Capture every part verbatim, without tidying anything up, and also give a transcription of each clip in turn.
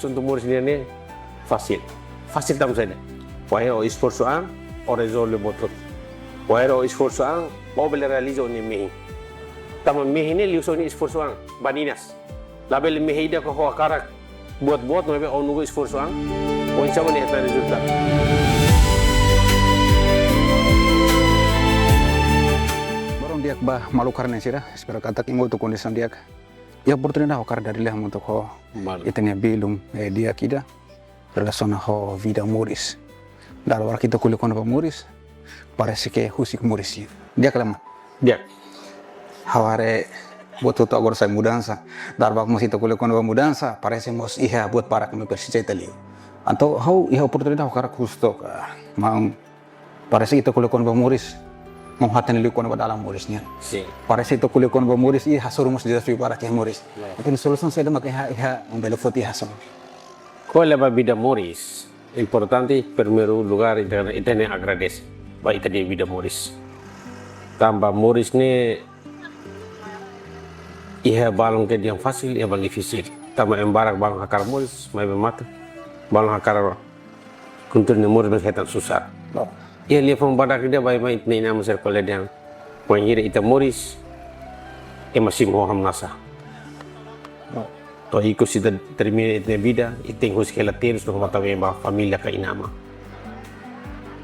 Asuntu moris nian ne'e fasil. Fasil tanba saida? Wainhira o esforsu an, o rezolve buat hotu. Wainhira o esforsu an, o bele realiza o-nia mehi. Tanba mehi ne'e liuhusi o-nia esforsu an, badinas. Labele mehi ida ho hakarak buat-buat, maibé o-nia esforsu an, oinsá mak ne'e hetan rezultadu. Loron di'ak ba maluk haree-na'in sira, espera katak imi hotu kondisaun di'ak. Iha oportunidade ha'u hakarak dada lia hamutuk ho Malu. Ita-nia belun, eh, di'ak ida relasiona ho vida moris. Dala barak ita ko'alia kona-ba moris, parese ke husik moris. Di'ak ka lae, maun? Di'ak. Ha'u haree buat hotu agora sai mudansa. Dala barak mós ita ko'alia kona-ba mudansa, parese mós iha buat barak mak presiza ita liu. Entaun ha'u iha oportunidade ha'u hakarak husu took, ah, maun, parese ita ko'alia kona-ba moris, maun hatene liu kona-ba dalan moris nian. Sin. Parese ita ko'alia kona-ba moris, i hasoru mós dezafiu barak iha moris. Ya. Entaun solusaun saida mak iha, iha maun bele foti hasoru? Ko'alia ba vida moris, importante, primeiru lugar, ita, ita tenke agradese ba ita-nia vida moris. Tanba moris ne'e iha balun ke dehan fasil, iha balun difisil. Tanba ema barak balun hakarak moris, maibé mate. Balun hakarak kontinua moris, maibé hetan susar. No. Iha liafuan badak ida baibain ita-nia inan-aman sira ko'alia dehan, wainhira ita moris, ema simu ho hamnasa. No. To'o ikus ita termina ita-nia vida, ita tenke husik hela terus no matan ba família ka inan-aman.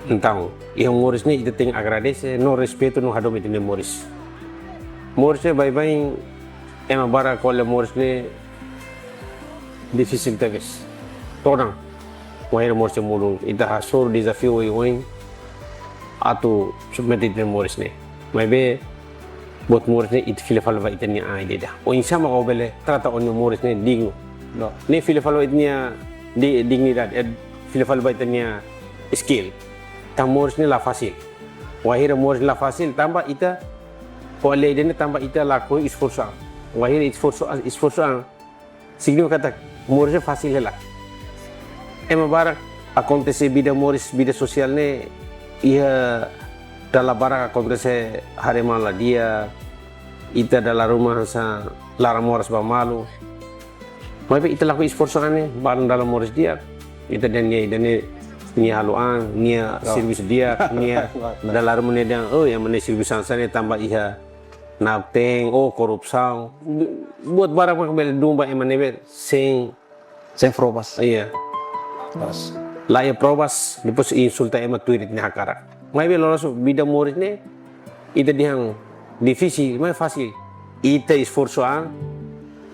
Entaun, iha moris ne'e ita tenke agradese, no respeitu, no hadomi ita-nia moris. Moris ne'e baibain, ema barak ko'alia moris ne'e difisil tebes. Todan, wainhira moris ne'e molun, ita hasoru dezafiu oioin atu submete ita-nia moris ne'e. Maibé, buat moris ne'e ita fila fali ba ita-nia an ida-idak. Oinsá mak o bele trata o-nia moris ne'e dignu. No. Ne'e fila fali ba ita-nia di-, dignidade, eh, fila fali ba ita-nia skill. Tanba moris ne'e la fasil. Wainhira moris la fasil, tanba ita, ko'alia ida-ne'e tanba ita lakohi esforsu an. Wainhira esforsu an, esforsu an, signifika katak moris ne'e fasil hela. Ema barak akontese vida moris, vida sosiál ne'e, iha dala barak akontese haree malu la di'ak, ita dala ruma hanesan laran moras ba malu. Maibé ita lakohi esforsu an ne'e, balun dala moris di'ak. Ita dehan nia, ida-ne'e, nia halo an, nia, oh, servisu di'ak, nia dala ruma ne'e dehan, oh, ema ne'e servisu hanesan ne'e tanba iha na'ok-teen, oh, korrupsaun. Buat barak mak bele dún ba ema ne'ebé sein, sein provas. Iya. Pas. La iha provas, depois insulta ema tuir ita-nia hakarak. Maibé loloos vida moris ne'e, ita dehan difisil, maibé fasil. Ita esforsu an,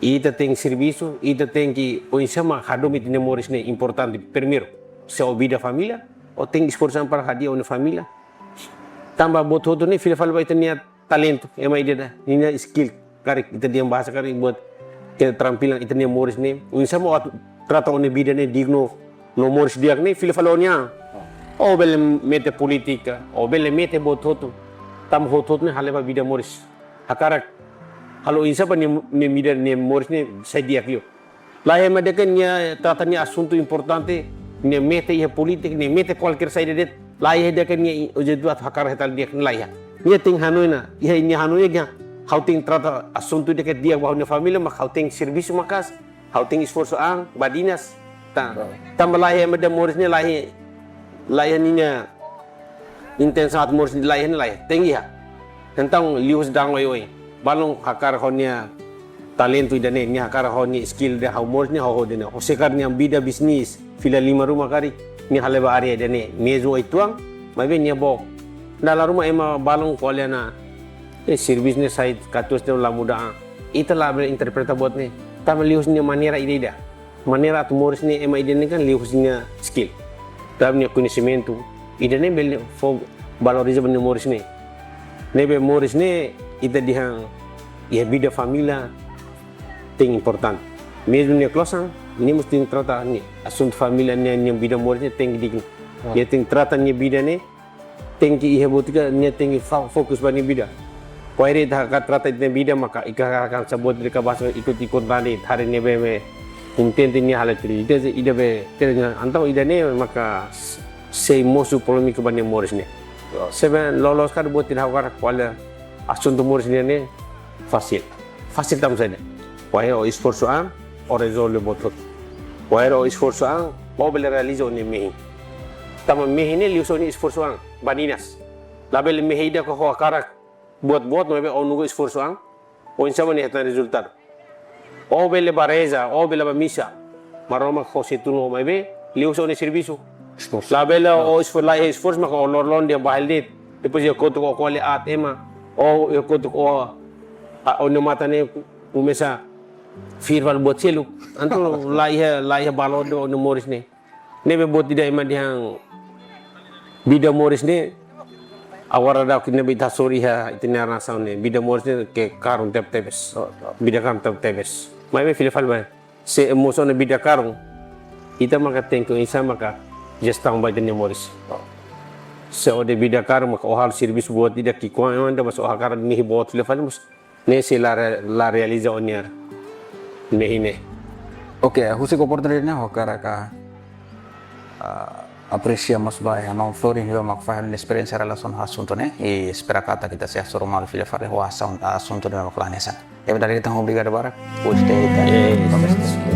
ita tenke servisu, ita tenke oinsá mak hadomi ita-nia moris ne'e importante. Primeiru, se o vida família, o tenke esforsu an para hadi'a o-nia família. Tanba buat hotu ne'e fila fali ba ita-nia talentu, ema ida-idak, ninia skill karik, ita dehan bahasa karik buat keterampilan ita-nia moris ne'e. Oinsá mak atu trata o-nia vida ne'e dignu, no moris di'ak ne'e fila fali o-nia an. O bele mete polítika, o bele mete buat hotu. Tanba hotu-hotu ne'e hale'u ba vida moris. Hakarak halo oinsá ba nia, nia vida, nia moris ne'e sai di'ak liu. Laiha ema dehan katak nia trata nia asuntu importante, nia mete iha polítika, nia mete kualkér saida de'it. Laiha dehan katak nia objetivu atu hakarak hetan di'ak, laiha. Nia tenke hanoin ona, iha nia hanoin ona dehan, ha'u tenke trata asuntu ida ke di'ak ba ha'u-nia família, mak ha'u tenke servisu maka'as, ha'u tenke esforsu an, badinas. Ta, tanba laiha ema dehan moris ne'e laiha, laiha ninia intensaun atu moris ne'e laiha, ne'e laiha. Tenke iha. Entaun liuhusi dalan oioin. Balun hakarak ho nia talentu ida-ne'e, nia hakarak ho nia skill ida ha'u moris ne'e ha'u hodi ne'e. Ho se karik nia vida bisnis, fila liman ruma karik, nia hale'u ba área ida-ne'e. Nia jual uitoan, maibé nia book. Dala ruma ema balun ko'alia ona, eh, servisu ne'e sai katuas ne'e la muda an. Ita labele interpreta buat ne'e. Tanba liuhusi nia maneira ida-idak. Maneira atu moris ne'e ema ida-ne'e kan liuhusi nia skill. Tanba nia koñesimentu. Ida-ne'e bele fó valoriza ba nia moris ne'e. Ne'ebé moris ne'e ita dehan iha vida família tenke importante. Mezmu nia klosan, nia mós tenke trata nia asuntu família ne'e, nia vida moris ne'e tenke dignu. Ah. Nia tenke trata nia vida ne'e, tenke iha buat ida, nia tenke fa-, fokus ba nia vida. Wainhira ita hakarak trata ita-nia vida maka ita hakarak hanesan buat ida ke basa ikut-ikut tadi, haree ne'ebé mak kontente nia halo triste, ida be terus entaun ida-ne'e maka s-, sei mosu polémika ba nia moris ne'e. Se bele loloos karik buat ida ha'u hakarak ko'alia asuntu moris ne'e ne'e fasil. Fasil tanba saida? Wainhira o esforsu an, o rezolve buat hotu. Wainhira o esforsu an, o bele realiza o-nia mehi. Tanba mehi ne'e liuhusi o-nia esforsu an, baninas. Labele mehi ida ko ho hakarak buat-buat, maibé o nunka esforsu an, oinsá mak nia hetan rezultadu. O bele bá reza, o bele bá misa, Maromak ho sei tulun o, maibé liuhusi o-nia servisu. Esforsu. Labele o esforsu, laiha esforsu maka o loroloron dehan bá hela de'it. Depois iha kotuk o ko'alia aat ema, o iha kotuk o, a, o-nia matan ne'e komesa fir fali buat seluk. Entaun laiha, laiha valór de'it o-nia moris ne'e. Ne'ebé buat ida ema dehan vida moris ne'e, agora daudaun ne'ebé ita hasoru iha ita-nia nasaun ne'e, vida moris ne'e ke karun teb-tebes. Vida karun teb-tebes. Maibé fila fali ba, se ema mós ona vida karun, ita maka tenke oinsá maka jestaun ba ita-nia moris. Se o dehan vida karun maka o halo servisu buat ida ki'ikoan, ema dehan mas o hakarak mehi boot fila fali mós, ne'e sei la re-, la realiza o-nia mehi ne'e. Oke, husik oportunidade ne'e ha'u hakarak, ah, apresia mós ba iha maun Florin ne'ebé mak fahe nia esperiénsia relasaun ho asuntu ne'e. I espera katak ita sei hasoru malu fila fali ho asaun, asuntu ne'ebé mak la hanesan. Entaun ita obrigadu barak. Gostei ita. Eh,